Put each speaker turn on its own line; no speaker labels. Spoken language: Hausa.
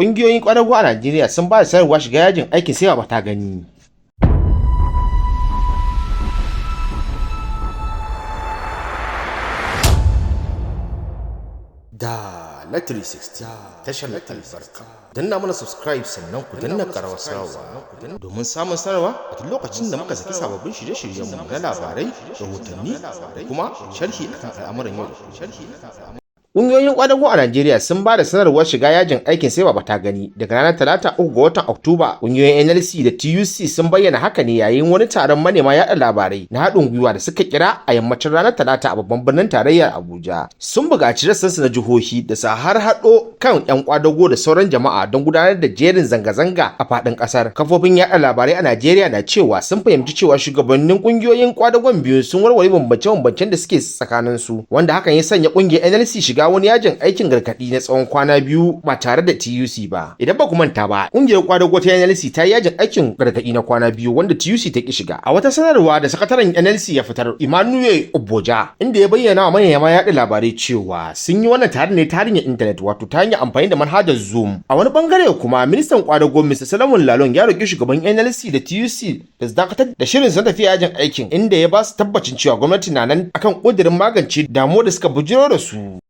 Ƙungiyoyin ƙwadago a Najeriya sun ba da sanarwar shiga yajin aikin sai baba ta gani. Dala 360, tashar albarka. Danna mana subscribe, sannan ku danna ƙarawar sanarwa domin samun sanarwa a duk lokacin da muka saki sababbin shirye-shiryenmu na labarai, rahotanni da kuma sharhi akan al'amuran yau da kullum. Ƙungiyoyin ƙwadago a Najeriya sun ba da sanarwar shiga yajin aikin sai baba ta gani daga ranar Talata, 3 ga watan Oktoba. Ƙungiyoyin NLC da TUC sun bayyana haka ne yayin wani taron manema yaɗa labarai na haɗin gwiwa da suka kira a yammacin ranar Talata a babban birnin tarayyar Abuja. Sun buƙaci rassansu na jihohi da su har haɗo kan 'yan ƙwadago da sauran jama'a don gudanar da jerin zanga-zanga a faɗin ƙasar. Kafofin yaɗa labarai a Najeriya na cewa sun fahimci cewa shugabannin ƙungiyoyin ƙwadagon biyu sun warware bambance-bambancen da suke tsakaninsu, wanda hakan ya sanya ƙungiyar NLC shiga wani yajin aikin gargaɗi na tsawon kwana 2 ba tare da TUC ba. Idan ba ku manta ba, ƙungiyar kwadago ta NLC ta yi yajin aikin gargaɗi na kwana 2 wanda TUC ta ki shiga. A wata sanarwa da sakataren NLC ya fitar, Emmanuel Oboja, inda ya bayyana wa manema yaɗa labarai cewa sun yi wannan taron ne ta hanyar intanet, wato ta hanyar amfani da manhajar Zoom. A wani bangare kuma, ministan kwadago Mr. Solomon Lalong ya roƙi shugaban NLC da TUC da su dakatar da shirin sun tafiya yajin aikin, inda ya ba su tabbacin cewa gwamnati na nan akan ƙudurin magance damuwa da suka bujiro da su.